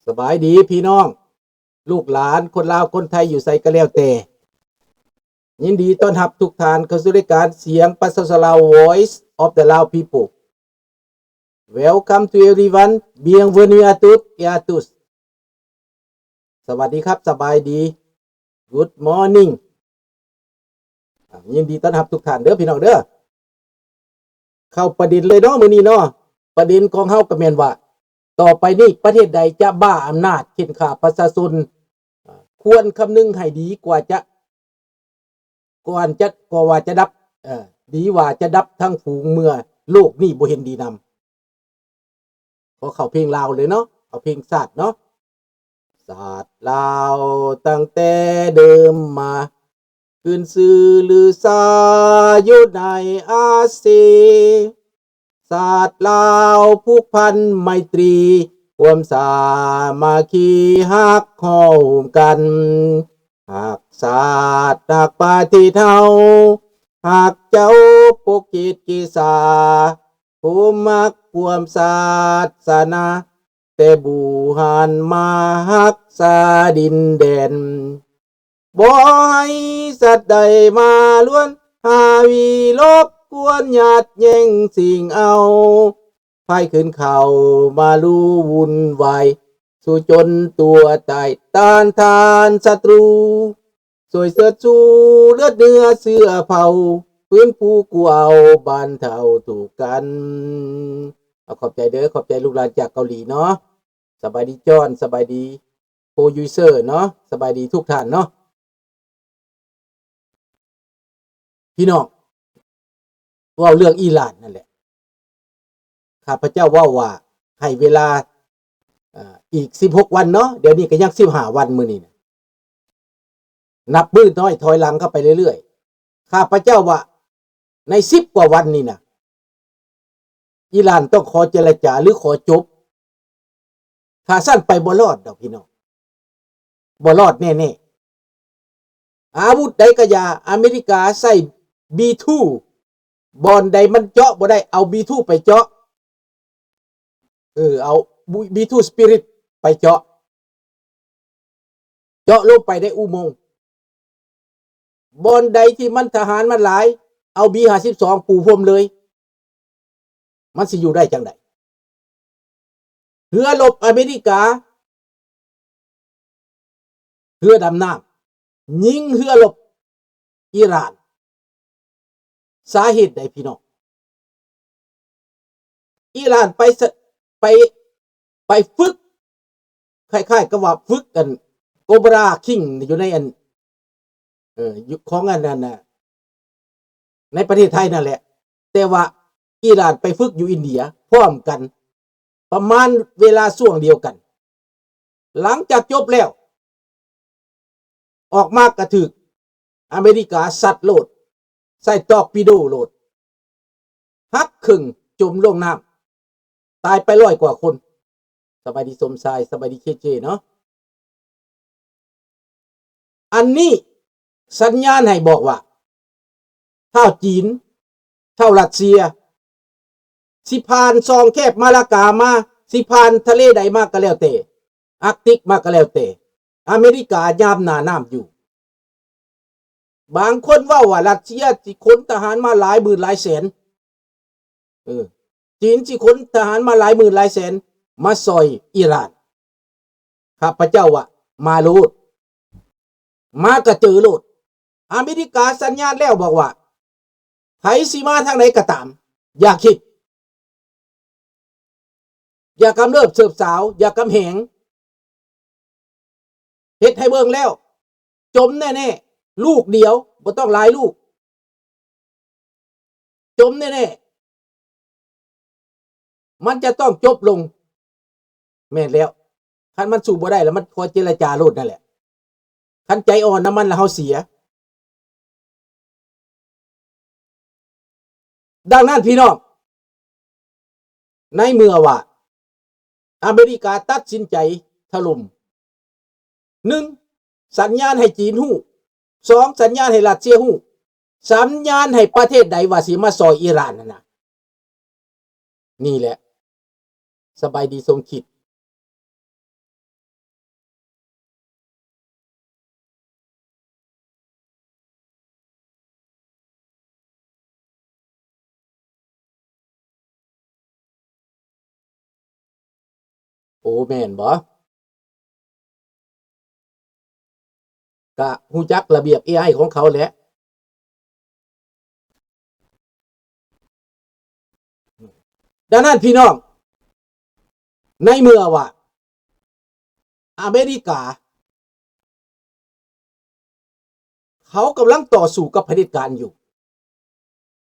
ສະບາຍດີພີ່ນ້ອງ ລູກຫຼານຄົນລາວຄົນໄທຢູ່ໃສກໍແລ້ວແຕ່ ຍິນດີຕ້ອນຮັບທຸກທ່ານເຂົ້າສູ່ລາຍການສຽງປະຊາຊົນລາວ Voice of the Lao People. Welcome to everyone. Bienvenue à toutes et à tous. ສະຫວັດດີຄັບ ສະບາຍດີ Good morning. ອ່າ ຍິນດີຕ້ອນຮັບທຸກທ່ານເດີພີ່ນ້ອງເດີ. ເຂົ້າປະເດັນເລີຍເນາະມື້ນີ້ເນາະ. ປະເດັນຂອງເຮົາກໍແມ່ນວ່າ ຕໍ່ໄປນີ້ປະເທດໃດຈະບ້າອຳນາດເຂັ່ນຂ້າປະຊາຊົນ ຄວນຄຳນຶງໃຫ້ດີກວ່າຈະ ກ່ອນຈະ ກໍວ່າຈະດັບ ເອີ ດີວ່າຈະດັບທັງຝູງເມື່ອໂລກນີ້ບໍ່ເຫັນດີນຳ. ຂໍເຂົ້າເພງລາວເລີຍເນາະ ເອົາເພງຊາດເນາະ. ຊາດລາວຕັ້ງແຕ່ເດີມມາ ຂຶ້ນຊື່ລືຊາຢູ່ໃນອາຊີ. ຊາດລາວຜູກພັນໄມຕີ ຄວາມສາມັກຄີຮັກໂຮມກັນ ຮັກຊາດຮັກປະເທດເຮົາ ຮັກເຈົ້າປົກເກດເກສາ ພູມຮັກຄວາມສາສະໜາ ແຕ່ບູຮານມາຮັກສາດິນແດນ ບໍ່ໃຫ້ສັດໃດມາລວນ ຫາວິລົບກວນ ຍາດແຍ່ງຊິງເອົາ ພາຍຄືນເຂົ້າມາລຸວຸ່ນວາຍ ສູ້ຈົນຕົວຕາຍ ຕ້ານທານສັດຕູ ຊ່ວຍເຊີດຊູເລືອດເນື້ອເຊື້ອເຜົ່າ ຟື້ນຟູກູ້ເອົາບັນເທົາທຸກກັນ. ເອົາ ຂອບໃຈເດີ ຂອບໃຈລູກຫຼານຈາກເກົາຫຼີເນາະ. ສະບາຍດີຈອນ ສະບາຍດີໂປຣດິວເຊີເນາະ ສະບາຍດີທຸກທ່ານເນາະ. ພີ່ນ້ອງ ເວົ້າເລື່ອງອີຣານນັ້ນແຫຼະ ຂ້າພະເຈົ້າເວົ້າວ່າໃຫ້ເວລາ ເອີ ອີກສິບຫົກວັນເນາະ ດຽວນີ້ກໍຍັງສິບຫ້າວັນ ມື້ນີ້ນະ ນັບມື້ນ້ອຍຖອຍຫຼັງເຂົ້າໄປເລື້ອຍໆ. ຂ້າພະເຈົ້າວ່າໃນສິບກວ່າວັນນີ້ນະ ອີຣານຕ້ອງຂໍເຈລະຈາ ຫຼື ຂໍຈົບ. ຖ້າຊັ້ນໄປບໍ່ລອດດອກພີ່ນ້ອງ ບໍ່ລອດແນ່ໆ. ອາວຸດໃດກໍຢ່າ ອາເມລິກາໃຊ້ບີທູ ບ່ອນໃດມັນເຈາະບໍ່ໄດ້ ເອົາບີທູໄປເຈາະ ເອີ ເອົາບີທູສະປີຣິດໄປເຈາະ ເຈາະລົງໄປໃນອຸໂມງ. ບ່ອນໃດທີ່ມັນທະຫານມັນຫຼາຍ ເອົາບີຫ້າສິບສອງປູພົມເລີຍ. ມັນຊິຢູ່ໄດ້ຈັ່ງໃດ? ເຮືອລົບອາເມລິກາ ເຮືອດຳນ້ຳຍິງເຮືອລົບອີຣານ. ສາເຫດໃດພີ່ນ້ອງ? ອີຣານໄປສະ ໄປ ໄປຝຶກ ຄ້າຍໆກັບວ່າຝຶກອັນ ໂກບຣາຄິງ ຢູ່ໃນອັນ ເອີ ຢູ່ຂອງອັນນັ້ນນະ ໃນປະເທດໄທນັ້ນແຫຼະ ແຕ່ວ່າອີຣານໄປຝຶກຢູ່ອິນເດຍພ້ອມກັນ ປະມານເວລາຊ່ວງດຽວກັນ. ຫຼັງຈາກຈົບແລ້ວ ອອກມາກະຖືກອາເມລິກາຊັດໂລດ ໃສ່ຕອກປີໂດໂລດ ຫັກເຄິ່ງ ຈົມລົງນ້ຳ ຕາຍໄປຮ້ອຍກວ່າຄົນ. ສະບາຍດີສົມຊາຍ ສະບາຍດີເຄເຈເນາະ. ອັນນີ້ສັນຍານໃຫ້ບອກວ່າ ທ້າວຈີນ ທ້າວຣັດເຊຍ ຊິຜ່ານຊ່ອງແຄບມາລາກາມາ ຊິຜ່ານທະເລໃດມາກໍແລ້ວແຕ່ ອາກຕິກມາກໍແລ້ວແຕ່ ອາເມລິກາຍາມໜ້ານ້ຳຢູ່. ບາງຄົນເວົ້າວ່າຣັດເຊຍຊິຂົນທະຫານມາຫຼາຍໝື່ນຫຼາຍແສນ ເອີ ຈີນຊິຂົນທະຫານມາຫຼາຍໝື່ນຫຼາຍແສນ ມາຊ່ອຍອີຣານ. ຂ້າພະເຈົ້າວ່າ ມາໂລດ ມາກະເຈີໂລດ. ອາເມລິກາສັນຍານແລ້ວບອກວ່າ ໃຜຊິມາທາງໃດກໍຕາມ ຢ່າຄິດ ຢ່າກຳເລີບເສີບສາວ ຢ່າກຳແຫງ. ເຮັດໃຫ້ເບິ່ງແລ້ວ ຈົມແນ່ໆ ລູກດຽວ ບໍ່ຕ້ອງຫຼາຍລູກ ຈົມແນ່ໆ ມັນຈະຕ້ອງຈົບລົງ. ແມ່ນແລ້ວ ຄັນມັນສູ້ບໍ່ໄດ້ແລ້ວ ມັນຂໍເຈລະຈາໂລດນັ້ນແຫຼະ. ຄັນໃຈອ່ອນນຳມັນແລ້ວ ເຮົາເສຍ. ດັ່ງນັ້ນພີ່ນ້ອງ ໃນເມື່ອວ່າອາເມລິກາຕັດສິນໃຈຖະຫຼົ່ມ ໜຶ່ງ ສັນຍານໃຫ້ຈີນຮູ້, ສອງ ສັນຍານໃຫ້ຣັດເຊຍຮູ້, ສັນຍານໃຫ້ປະເທດໃດວ່າຊິມາຊ່ອຍອີຣານຫັ້ນນະ. ນີ້ແຫຼະ ສະບາຍດີສົມຄິດ. ໂອ້ ແມ່ນບໍ່? ກະຮູ້ຈັກລະບຽບເອໄອຂອງເຂົາແຫຼະ. ດັ່ງນັ້ນພີ່ນ້ອງ, ໃນເມື່ອວ່າອາເມລິກາ ເຂົາກຳລັງຕໍ່ສູ້ກັບຜະເດັດການຢູ່.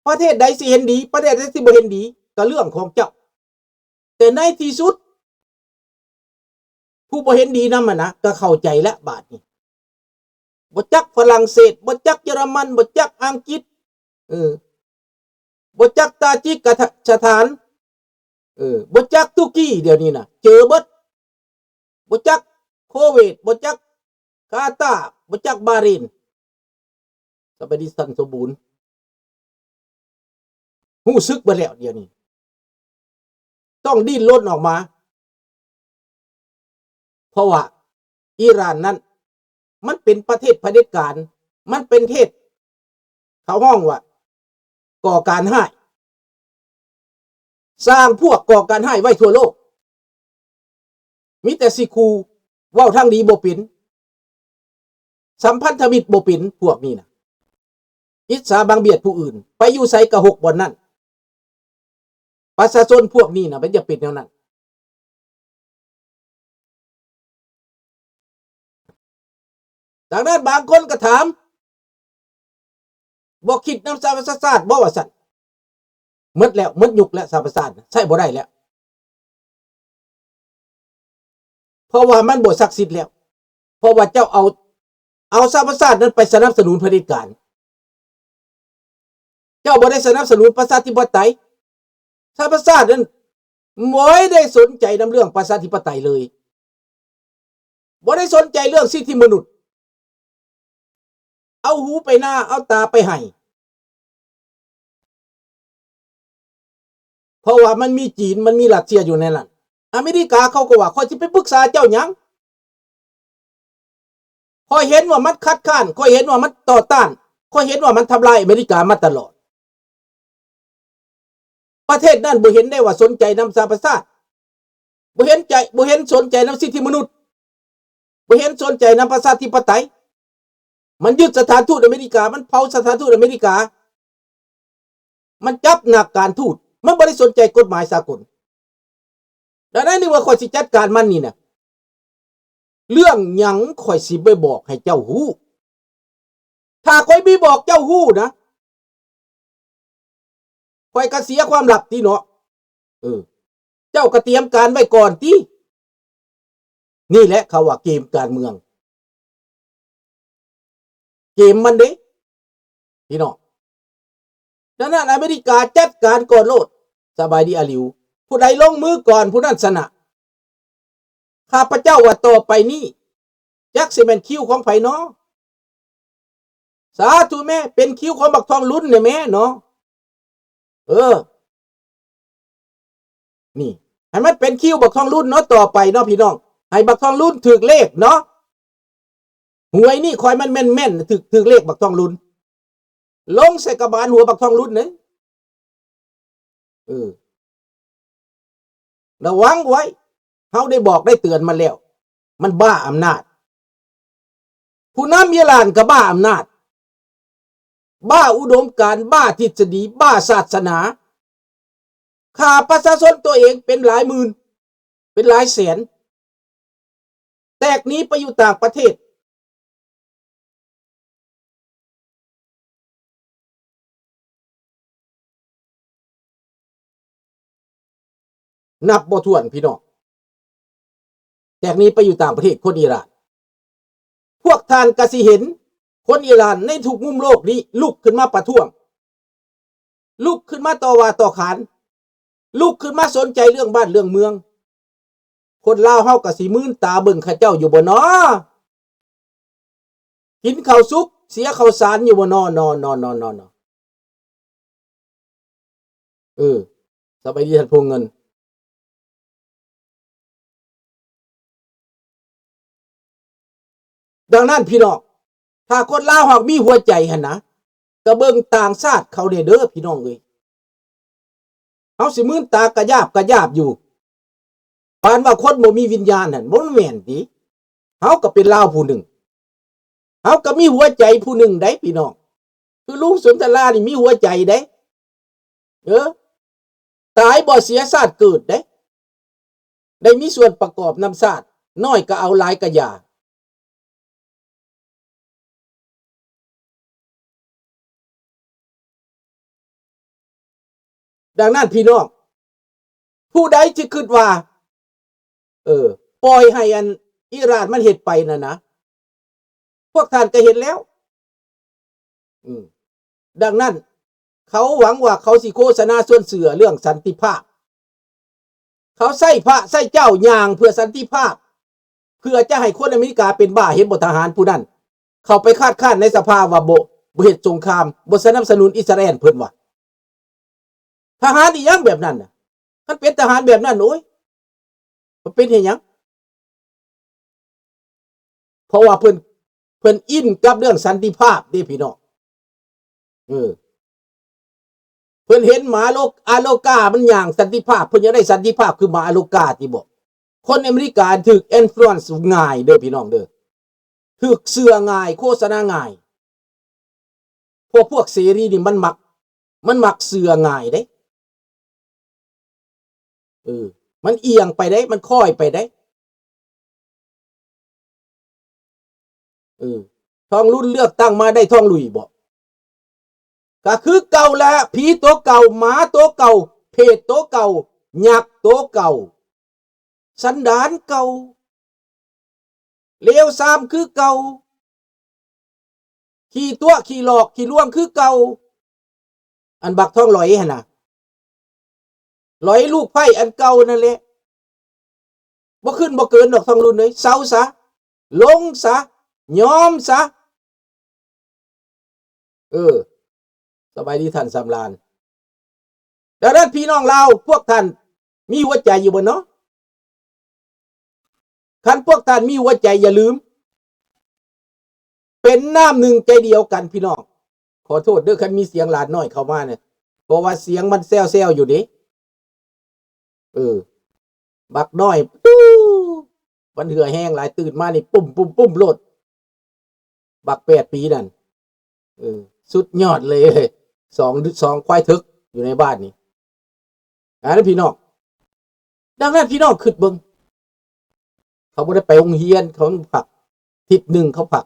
ປະເທດໃດຊິເຫັນດີ, ປະເທດໃດຊິບໍ່ເຫັນດີ, ກໍເລື່ອງຂອງເຈົ້າ. ແຕ່ໃນທີ່ສຸດ ຜູ້ບໍ່ເຫັນດີນຳຫັ້ນນະ ກໍເຂົ້າໃຈແລ້ວບາດນີ້. ບໍ່ຈັກຝຣັ່ງເສດ, ບໍ່ຈັກເຢຍລະມັນ, ບໍ່ຈັກອັງກິດ, ເອີ, ບໍ່ຈັກຕາຈິກສະຖານ, ເອີ, ບໍ່ຈັກຕຸກີ້, ດຽວນີ້ນະ ເຈີເບິດ. ບໍ່ຈັກໂຄເວດ, ບໍ່ຈັກກາຕາ, ບໍ່ຈັກບາເຣນ. ສະບາຍດີທ່ານສົມບູນ. ຮູ້ສຶກເບິດແລ້ວດຽວນີ້ ຕ້ອງດີ້ນລົນອອກມາ. ເພາະວ່າອີຣານນັ້ນ ມັນເປັນປະເທດຜະເດັດການ, ມັນເປັນເທດ ເຂົາຮ້ອງວ່າກໍ່ການຮ້າຍ, ສ້າງພວກກໍ່ການຮ້າຍໄວ້ທົ່ວໂລກ. ມີແຕ່ຊິຂູ່, ເວົ້າທາງດີບໍ່ເປັນ, ສຳພັນທະມິດບໍ່ເປັນ, ພວກນີ້ນະ ອິດສາບັງບຽດຜູ້ອື່ນ, ໄປຢູ່ໃສກະຫົກບ່ອນນັ້ນ. ປະຊາຊົນພວກນີ້ນະ ມັນຈະເປັນແນວນັ້ນ. ດັ່ງນັ້ນບາງຄົນກໍຖາມ, ບໍ່ຄິດນຳສະຫະປະຊາຊາດບໍ່ ວ່າຊັ້ນ. ໝົດແລ້ວ, ໝົດຍຸກແລ້ວ, ສະຫະປະຊາຊາດໃຊ້ບໍ່ໄດ້ແລ້ວ. ເພາະວ່າມັນບໍ່ສັກສິດແລ້ວ. ເພາະວ່າເຈົ້າເອົາ, ເອົາສະຫະປະຊາຊາດນັ້ນໄປສະໜັບສະໜູນຜະເດັດການ. ເຈົ້າບໍ່ໄດ້ສະໜັບສະໜູນປະຊາທິປະໄຕ. ສະຫະປະຊາຊາດນັ້ນບໍ່ໄດ້ສົນໃຈນຳເລື່ອງປະຊາທິປະໄຕເລີຍ. ບໍ່ໄດ້ສົນໃຈເລື່ອງສິດທິມະນຸດ. ເອົາຫູໄປນາ, ເອົາຕາໄປໄຮ່. ເພາະວ່າມັນມີຈີນ, ມັນມີຣັດເຊຍຢູ່ໃນນັ້ນ. ອາເມລິກາເຂົາກໍວ່າ, ຂ້ອຍຊິໄປປຶກສາເຈົ້າຫຍັງ? ຂ້ອຍເຫັນວ່າມັນຄັດຄ້ານ, ຂ້ອຍເຫັນວ່າມັນຕໍ່ຕ້ານ, ຂ້ອຍເຫັນວ່າມັນທຳລາຍອາເມລິກາມາຕະຫຼອດ. ປະເທດນັ້ນບໍ່ເຫັນໄດ້ວ່າສົນໃຈນຳສະຫະປະຊາຊາດ, ບໍ່ເຫັນໃຈ, ບໍ່ເຫັນສົນໃຈນຳສິດທິມະນຸດ, ບໍ່ເຫັນສົນໃຈນຳປະຊາທິປະໄຕ. ມັນຍຶດສະຖານທູດອາເມລິກາ, ມັນເຜົາສະຖານທູດອາເມລິກາ, ມັນຈັບນັກການທູດ, ມັນບໍ່ໄດ້ສົນໃຈກົດໝາຍສາກົນ. ແລ້ວໃນເມື່ອຂ້ອຍຊິຈັດການມັນນີ້ນະ, ເລື່ອງຫຍັງຂ້ອຍຊິໄປບອກໃຫ້ເຈົ້າຮູ້? ຖ້າຂ້ອຍໄປບອກເຈົ້າຮູ້ນະ, ຂ້ອຍກໍເສຍຄວາມລັບຕິເນາະ. ເອີ, ເຈົ້າກໍຕຽມການໄວ້ກ່ອນຕິ. ນີ້ແຫຼະເຂົາວ່າເກມການເມືອງ. ເກມມັນເດ້ ພີ່ນ້ອງ. ດັ່ງນັ້ນອາເມລິກາຈັດການກ່ອນໂລດ. ສະບາຍດີອາລິວ. ຜູ້ໃດລົງມືກ່ອນ ຜູ້ນັ້ນຊະນະ. ຂ້າພະເຈົ້າວ່າຕໍ່ໄປນີ້ ຈັກຊິແມ່ນຄິວຂອງໃຜນໍ? ສາທຸແມ້, ເປັນຄິວຂອງບັກທອງລຸນແດ່ແມ້ເນາະ. ເອີ ນີ້ ໃຫ້ມັນເປັນຄິວບັກທອງລຸນເນາະ ຕໍ່ໄປເນາະພີ່ນ້ອງ, ໃຫ້ບັກທອງລຸນຖືກເລກເນາະ. ຫວຍນີ້ຂ້ອຍມັນແມ່ນໆ ຖືກ ຖືກເລກບັກທອງລຸນ, ລົງໃສ່ກະບານຫົວບັກທອງລຸນເດ້. ເອີ ລະວັງໄວ້, ເຮົາໄດ້ບອກໄດ້ເຕືອນມັນແລ້ວ, ມັນບ້າອຳນາດ. ຜູ້ນຳອີຣານກໍບ້າອຳນາດ, ບ້າອຸດົມການ, ບ້າທິດສະດີ, ບ້າສາສະໜາ, ຂ້າປະຊາຊົນຕົວເອງເປັນຫຼາຍໝື່ນ, ເປັນຫຼາຍແສນ, ແຕກໜີໄປຢູ່ຕ່າງປະເທດ. ນັບບໍ່ຖ້ວນພີ່ນ້ອງ, ແຕກໜີໄປຢູ່ຕ່າງປະເທດຄົນອີຣານ. ພວກທ່ານກະຊິເຫັນຄົນອີຣານໃນທຸກມຸມໂລກນີ້ລຸກຂຶ້ນມາປະທ້ວງ, ລຸກຂຶ້ນມາຕໍ່ວ່າຕໍ່ຂານ, ລຸກຂຶ້ນມາສົນໃຈເລື່ອງບ້ານເລື່ອງເມືອງ. ຄົນລາວເຮົາກໍຊິມືນຕາເບິ່ງເຂົາເຈົ້າຢູ່ບໍ່ນໍ? ກິນເຂົ້າສຸກເສຍເຂົ້າສານຢູ່ບໍ່ນໍ? ນໍ ນໍ ນໍ ນໍ ນໍ. ເອີ ສະບາຍດີທ່ານພວງເງິນ. ດັ່ງນັ້ນພີ່ນ້ອງ, ຖ້າຄົນລາວເຮົາມີຫົວໃຈຫັ້ນນະ, ກະເບິ່ງຕ່າງຊາດເຂົາແດ່ເດີພີ່ນ້ອງເອີຍ. ເຮົາຊິມືນຕາກະຢາບກະຢາບຢູ່, ປານວ່າຄົນບໍ່ມີວິນຍານຫັ້ນ ບໍ່ແມ່ນຕິ? ເຮົາກໍເປັນລາວຜູ້ໜຶ່ງ ເຮົາກໍມີຫົວໃຈຜູ້ໜຶ່ງໃດ໋ພີ່ນ້ອງ. ຄືລຸງສົນທະລານີ້ມີຫົວໃຈໃດ໋ ເອີ ຕາຍບໍ່ເສຍຊາດເກີດໃດ໋ ໄດ້ມີສ່ວນປະກອບນຳຊາດ ນ້ອຍກໍເອົາ ຫຼາຍກໍຢ່າ. ດັ່ງນັ້ນພີ່ນ້ອງ ຜູ້ໃດທີ່ຄິດວ່າ ເອີ ປ່ອຍໃຫ້ອັນອີຣານມັນເຮັດໄປນັ້ນນະ ພວກທ່ານກໍເຫັນແລ້ວ. ອືມ ດັ່ງນັ້ນ ເຂົາຫວັງວ່າເຂົາຊິໂຄສະນາຊວນເຊື່ອເລື່ອງສັນຕິພາບ. ເຂົາໃຊ້ພະໃຊ້ເຈົ້າຍ່າງເພື່ອສັນຕິພາບ ເພື່ອຈະໃຫ້ຄົນອາເມລິກາເປັນບ້າ. ເຫັນບໍ່ ທະຫານຜູ້ນັ້ນເຂົ້າໄປຄັດຄ້ານໃນສະພາວ່າບໍ່ ບໍ່ເຮັດສົງຄາມ ບໍ່ສະໜັບສະໜູນອິດສະຣາແອນ ເພິ່ນວ່າ. ທະຫານອີ່ຫຍັງແບບນັ້ນນະ? ຄັນເປັນທະຫານແບບນັ້ນ ໂອ້ຍ ມັນເປັນເຮັດຫຍັງ? ເພາະວ່າເພິ່ນ ເພິ່ນອິນກັບເລື່ອງສັນຕິພາບເດ້ພີ່ນ້ອງ. ເອີ ເພິ່ນເຫັນໝາໂລ ອາໂລກາມັນຍ່າງສັນຕິພາບ ເພິ່ນຢາກໄດ້ສັນຕິພາບຄືໝາອາໂລກາຕິບໍ? ຄົນອາເມລິກາຖືກ influence ງ່າຍເດີພີ່ນ້ອງເດີ ຖືກເຊື່ອງ່າຍ ໂຄສະນາງ່າຍ. ພວກ ພວກເສລີນີ້ມັນມັກ ມັນມັກເຊື່ອງ່າຍເດ້. ເອີ ມັນອຽງໄປເດ້ ມັນຄ້ອຍໄປເດ້. ເອີ ທອງລຸນເລືອກຕັ້ງມາໄດ້ທອງລຸຍບໍ? ກໍຄືເກົ່າແຫຼະ ຜີໂຕເກົ່າ ໝາໂຕເກົ່າ ເຜດໂຕເກົ່າ ຍັກໂຕເກົ່າ ສັນດານເກົ່າ ເລວຊາມຄືເກົ່າ ຂີ້ຕົວະ ຂີ້ຫຼອກ ຂີ້ລວງຄືເກົ່າ. ອັນບັກທອງຫຼອຍຫັ້ນນະ ຫຼອຍລູກໄພ້ອັນເກົ່ານັ້ນແຫຼະ. ບໍ່ຂຶ້ນບໍ່ເກີນດອກທອງລຸນເອີຍ ເຊົາຊະ ລົງຊະ ຍອມຊະ. ເອີ ສະບາຍດີທ່ານສຳລານ. ດັ່ງນັ້ນ ພີ່ນ້ອງລາວ ພວກທ່ານມີຫົວໃຈຢູ່ບໍ່ເນາະ? ຄັນພວກທ່ານມີຫົວໃຈ ຢ່າລືມ ເປັນນ້ຳໜຶ່ງໃຈດຽວກັນພີ່ນ້ອງ. ຂໍໂທດເດີ ຄັນມີສຽງຫຼານນ້ອຍເຂົ້າມານະ ເພາະວ່າສຽງມັນແຊວໆຢູ່ເດ້. ເອີ ບັກນ້ອຍ ປູ້ ມັນເຫື່ອແຮງຫຼາຍ ຕື່ນມານີ້ ປຸ້ມໆໆໂລດ ບັກແປດປີນັ້ນ. ເອີ ສຸດຍອດເລີຍ ສອງ ສອງຄວາຍເຖິກຢູ່ໃນບ້ານນີ້ ອ່າ ພີ່ນ້ອງ. ດັ່ງນັ້ນ ພີ່ນ້ອງຄິດເບິ່ງ ເຂົາບໍ່ໄດ້ໄປໂຮງຮຽນ ເຂົາພັກ ທິດໜຶ່ງເຂົາພັກ.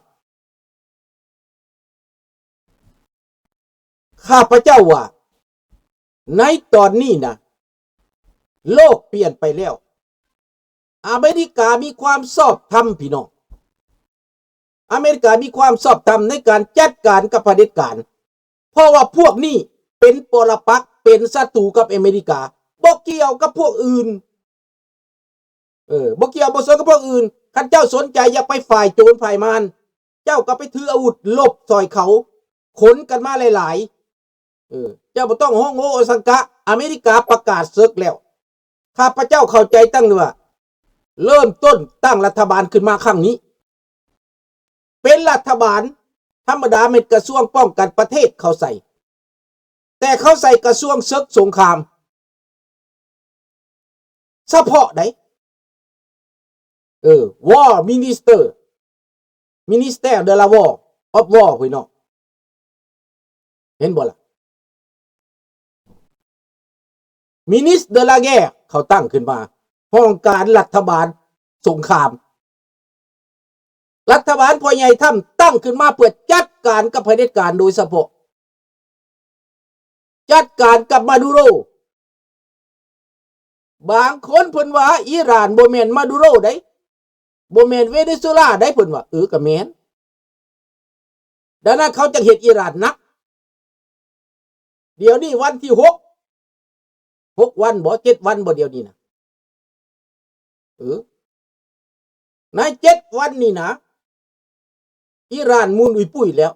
ຂ້າພະເຈົ້າວ່າ ໃນຕອນນີ້ນະ ໂລກປ່ຽນໄປແລ້ວ. ອາເມລິກາມີຄວາມຊອບທຳ ພີ່ນ້ອງ. ອາເມລິກາມີຄວາມຊອບທຳໃນການຈັດການກັບຜະເດັດການ ເພາະວ່າພວກນີ້ເປັນປໍລະປັກ ເປັນສັດຕູກັບອາເມລິກາ ບໍ່ກ່ຽວກັບພວກອື່ນ. ເອີ ບໍ່ກ່ຽວບໍ່ສົນກັບພວກອື່ນ. ຄັນເຈົ້າສົນໃຈຢາກໄປຝ່າຍໂຈນຝ່າຍມານ ເຈົ້າກໍໄປຖືອາວຸດລົບຊ່ອຍເຂົາ ຂົນກັນມາຫຼາຍໆ. ເອີ ເຈົ້າບໍ່ຕ້ອງຮ້ອງໂອ້ອອສັງກະ. ອາເມລິກາປະກາດເສິກແລ້ວ. ຂ້າພະເຈົ້າເຂົ້າໃຈຕັ້ງວ່າ ເລີ່ມຕົ້ນຕັ້ງລັດຖະບານຂຶ້ນມາຄັ້ງນີ້ ເປັນລັດຖະບານ ທຳມະດາແມ່ນກະຊວງປ້ອງກັນປະເທດເຂົາໃສ່ ແຕ່ເຂົາໃສ່ກະຊວງເສິກສົງຄາມ ສະເພາະໃດ໋. ເອີ War Minister Minister de la War of War ພີ່ນ້ອງ ເຫັນບໍ່ລະ? Ministre de la Guerre ເຂົາຕັ້ງຂຶ້ນມາ ຫ້ອງການລັດຖະບານສົງຄາມ. ລັດຖະບານພໍ່ໃຫຍ່ທຳຕັ້ງຂຶ້ນມາເພື່ອຈັດການກັບຜະເດັດການໂດຍສະເພາະ ຈັດການກັບມາດູໂຣ. ບາງຄົນເພິ່ນວ່າອີຣານບໍ່ແມ່ນມາດູໂຣໃດ໋ ບໍ່ແມ່ນເວເນຊູເອລາໃດ໋ ເພິ່ນວ່າ. ເອີ ກໍແມ່ນ. ດັ່ງນັ້ນເຂົາຈຶ່ງເຮັດອີຣານໜັກ. ດຽວນີ້ວັນທີຫົກ ຫົກວັນບໍ່ ເຈັດວັນບໍ່ ດຽວນີ້ນະ. ເອີ ໃນເຈັດວັນນີ້ນະ ອີຣານໝູນອຸຍປຸ້ຍແລ້ວ.